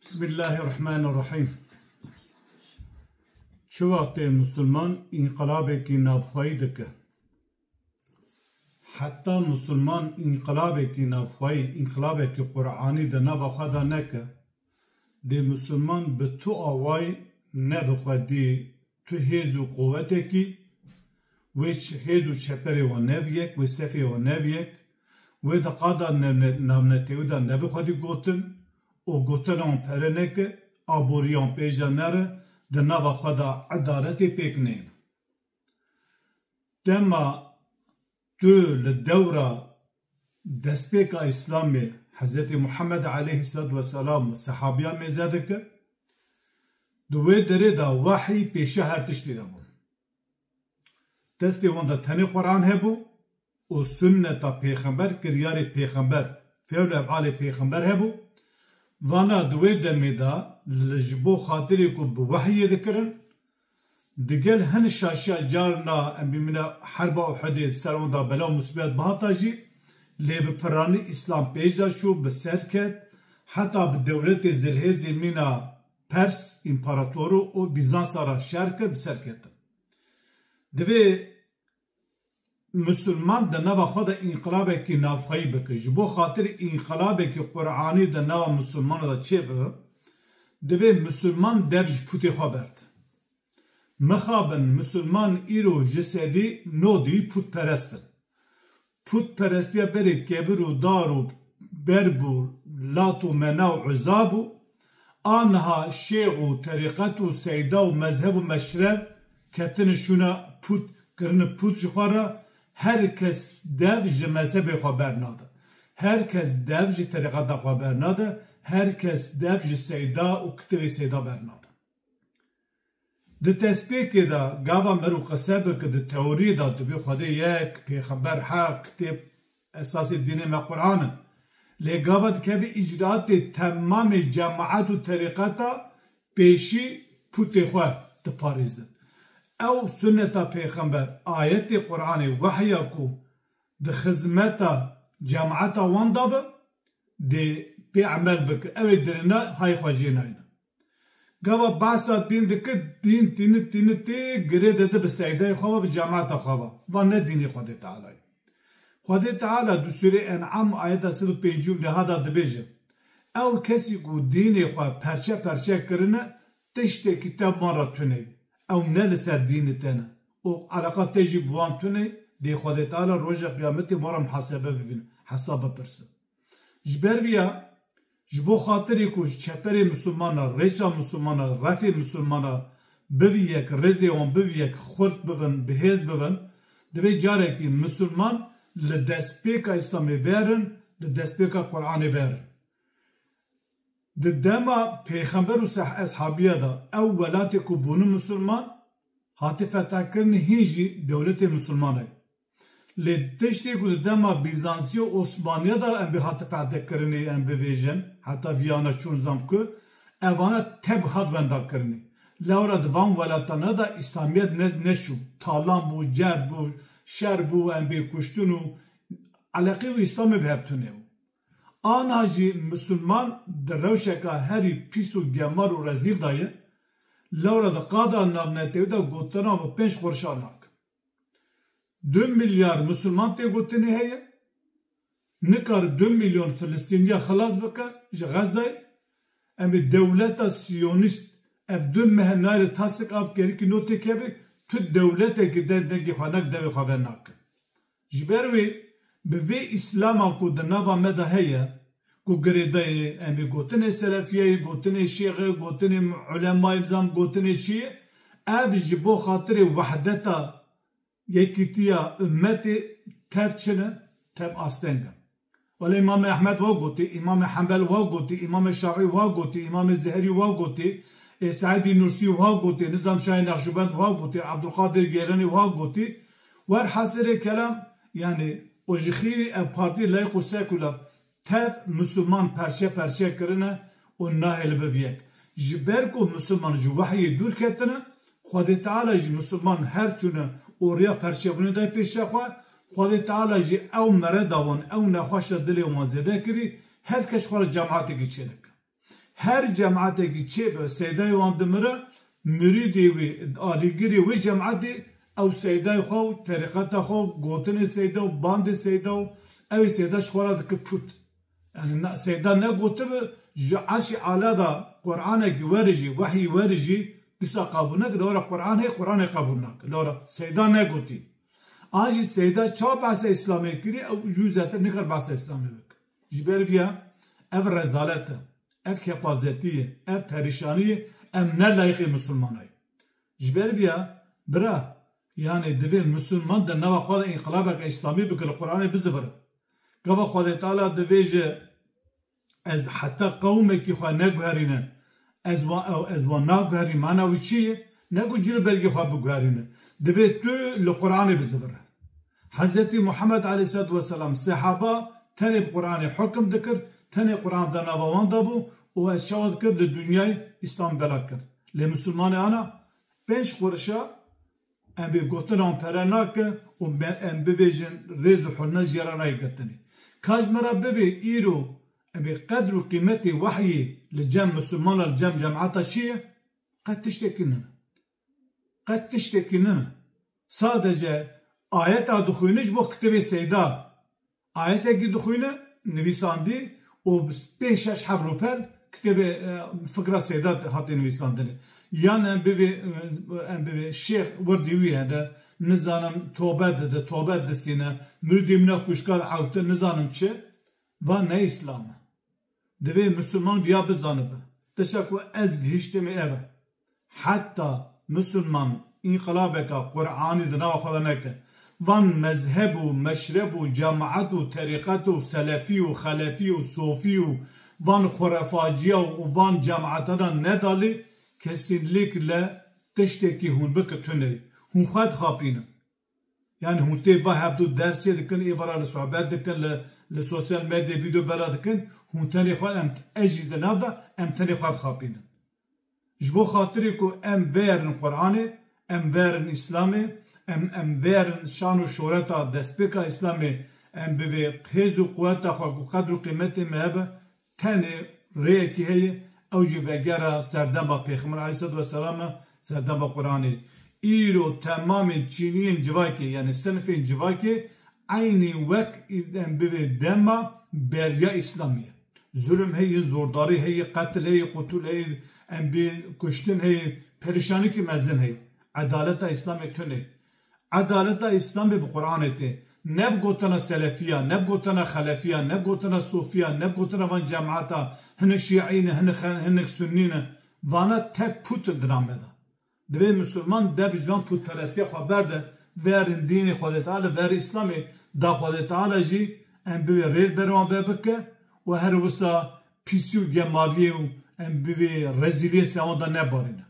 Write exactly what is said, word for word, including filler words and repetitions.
Bismillahirrahmanirrahim. Çi wextê musulman înqilabekî navxweyî dike? Heta musulman înqilabekî navxweyî, înqilabekî Quranî di nava xwe de neke, dê musulman bi tu awayî nebe xwedî tu hêz û quwetekî, wê ç-, hêz û çeperê wan nev yek, wê sefê wan nev yek, wê di qada navne-, navnetewî de nebi xwedî gotin û gotina wan pere neke, aboriya wan pêja nere, di nava xwe de edaletê pêk neyne. Dema tu li dewra destpêka Îslamê Hezretî Muhammed aleyhisselatu vesselam û sehabiya mêze dike, di wê derê de wehî pêşiya her tiştî de bû. Destê wan de tenê Quran hebû û sunneta pêxember, kiryarê pêxember, fêl û efalê pêxember hebû. Vana di wê demê de li ji bo xatirê ku bi wehyê dikirin, digel hin şaşiya carna em bimîne herba Uhudê ser wan de bela û musibet bihata jî, lê bi piranî Îslam pêş de çû, bi ser ket, heta bi dewletê zilhêzê mîna Pers împaratorû û Bîzansa re şer kir, bi ser ketin. Divê Musulman di nava xwe de înqilabekî navxweyî bike. Ji bo xatirî înqilabekî Quranî di nava musulmana de çêbibe, divê musulman dev ji pûtê xwe berde. Mixabin, musulman îro ji sedî nodî pûtperest in. Pûtperestiya berê kevir û dar û berb û Lat û Mena û Uza bû. A niha şêx û terîqet û seyda û mezheb û meşreb ketine şûna pût, kirine pût ji xwe re. Her kes dev ji mezhebê xwe bernade. Her kes dev ji terîqeta xwe bernade. Her kes dev ji seyda û kitêbê seyda bernade. Di destpêkê de gava mero qise bike, di teoriyê de divê Xwedê yek, pêxember heq, kitêb esasê dînê me Quran in. Lê gava dikeve îcraatê temamê cemaet û terîqeta pêşî pûtê xwe diparêzin. Ew sunneta pêxember, ayetê Quranê, wehya ku di xizmeta cemaeta wan de be, dê pê emel bike. Ew ê dirina hay xwe jê nayne. Gava behsa dîn dike, dîn tîni tîni tê girê dide bi seydayê xwe ve, bi cemaeta xwe ve. Va ne dînê Xwedê Teala ye. Xwedê Teala di Sûrê En'am ayeta sed û pêncî û neh de dibêje, ew kesî ku dînê xwe perçe perçe kirine, tiştekî tev wan re tune ye. Ew ne li ser dînê te ne. Û eleqa te jî bi wan tune ye, dê Xwedê Teala roja qiyametê wan re muhasebe bibîne, hesab bipirse. Ji ber vî ya, ji bo xatirê ku ji çeperê misilmana, rêça misilmana, refê misilmana bivî yek, rêzê wan bivî yek, xurt bibin, bihêz bibin, divê carekî misilman li destpêka Îslamê verin, li destpêka Quranê verin. Di dema Pêxember û seh-, eshabiya de ew welatê ku bûne misilman, hate fetehkirinê hîn jî dewletê misilman e. Lê tiştê ku di dema Bîzansiya û Osmaniya de em bê hate fetehkirinê em bivêjin, heta viyana çûn zam ku evana tev hat wendakirinê. Lewra di van welatana de Îslamiyet ne, neçû. Talan bû, cehd bû, şer bû, em bê kuştin û eleqê û Îslamê bi hev tune bû. Ana jî misilman di rewşeka herî pîs û gemar û rezîl de ye. Lewra di qada navnetewî de gotina bi pênc qurşa nake. Du milyar misilman tê gotinê heye. Nikare du milyon Filistîniya xilas bike ji Xezayê. Em ê dewleta Siyonîst ev du meh nayê li tasik av kerikî no têkeve, tu dewletekî de dengê xwe nak devê xwe venake. Ji ber wê bi vê Îslama ku di nava me de heye, ku girêdayê em ê gotinê selefiyeyê, gotinê şêxê, gotinê ulemayê nizam, gotinê çi ye, ev ji bo xatirê wehdeta yekîtiya ummetê tev çi ne? Tev asteng e. Wele Îmamê Ehmed wa gotî, Îmamê Hembel wa gotî, Îmamê Şafî wa gotî, Îmamê Zeherî wa gotî, ê Seîdî Nursî wa gotî, Nizam Şahê Nexşibend wa gotî, Ebdulqadir Gêlenî wa gotî. Werhasilê kelam, yanî, û ji xîrî ev partî layîq û sekular tev misilman perçe perçe kirine û nahêle bibe yek. Ji ber ku misilman ji wehyê dûr ketine, Xwedê Teala jî misilman her çûne û riya perçebûnê dayê pêşiya xwe, Xwedê Teala jî ew mereda wan, ew nexweşa dilê wan zêde kirî, her kes xwe re cemaetekî çêdike. Her cematekî çêbe seydayê wan dimire, mirîdê wî, alîgirê wê cematê, ew seydayê xwe û terîqeta xwe û gotinê seyda û bandê seyda û ew ê seyda ji xwe re dike pût. Yani na-, seyda negotibe, ji eşî ala de Qur'anekî were jî, wehyî were jî, dîsa qebûl neke, lewra Qur'an heye, Qur'anê qebûl nake. Lewra seyda negotî. An jî seyda ça behsa Îslamê kirî, ew jû zetir nikar behsa Îslamê bike. Ji ber viya ev rezalet e, ev kepazetî ye, ev perîşanî ye, em ne layîqê misilmanayî. Ji ber viya, bira, yani divê misilman di nava xwe de înqilabeke Îslamî bike, li Qur'anê bizivire. Gava Xwedê Teala divê ji ez heta qewmekî xwe neguherîne, ez wan, ew, ez wan naguherî, mana wî çi ye? Ne ku cil belgê xwe biguherîne. Divê tu li Qur'anê bizivire. Hezretî Muhammed aleyhisselatu vesselam sehaba tenê bi Qur'anê hukim dikir, tenê Qur'an di nava wan de bû û ez çawa dikir li dinyayê Îslam bela kir. Lê misilmanê ana pênc qurişa em bê gotina wan pere nake û me-, em bivêjin rêz û hurmet jê re nayê girtinê. Ka ji me re bivê îro em bê qedr û qîmetê wehyê li cem misilmana, li cem cemata çi ye? Qet tiştekî nine. Qet tiştekî nine. Sadece ayeta dixwîne ji bo kitêbê seyda. Ayetekî dixwîne, nivîsandî û bi pênc şeş heft rûpel kitêbê, e, fikra seyda hate nivîsandinê. Yan em bivê, e, em bivê şêx wirdî wî hene, nizanim tobe dide, tobe distîne, mirîdê min a kuşkal ewte, nizanim çi, va ne Îslam e. Divê misilman viya bizanibe. Tişta ku ez gihiştime ev e. Heta misilman înqilabeka Qur'anî di nava xwe de neke, van mezheb û meşreb û cemaet û terîqet û selefî û xelefî û sofî û van xurafaciya û van cemaetana nedalê, kesinlikle tiştekî hûn bike tune ye. Hûn xwe dixapînin. Yani hûn tê ba hevdû ders çê dikin, êvara li sohbet dikin, li, li sosyal medyayê vîdeo bela dikin, hûn tenê xwe em, ez jî di nav de, em tenê xwe dixapînin. Ji bo xatirê ku em veyerin Qur'anê, em veyerin Îslamê, em, em veyerin şan û şoreta destpêka Îslamê, em bivê hêz û quweta xwe ku qedr û qîmetê me hebe, tenê rêyekî heye, ew jî vegera serdema Pêxember aleyhisselatu vesselam e, serdema Qur'anê. Îro temamê çîniyên civakê, yani sinifên civakê, eynî wek em bivê dema beriya Îslamê ye. Zulm heye, zordarî heye, qetil heye, qutûl heye, em bê kuştin heye, perîşanîkî mezin heye. Edaleta Îslamê tune ye. Edaleta Îslamê bi Qur'anê tê. Ne bi gotina selefiya, ne bi gotina xelefiya, ne bi gotina sofiya, ne bi gotina van cemaeta, hinek şîî ne, hinek xe-, hinek sunnî ne. Vana tev pût in di nav me de. Divê misilman dev ji van pûtperestiya xwe berde, verin dînê Xwedê Teala, ver Îslamê, da Xwedê Teala jî em bivê rê li ber wan ve bike û her wisa pîsî û gemariyê û em bivê rezîliyê ser wan de nebarîne.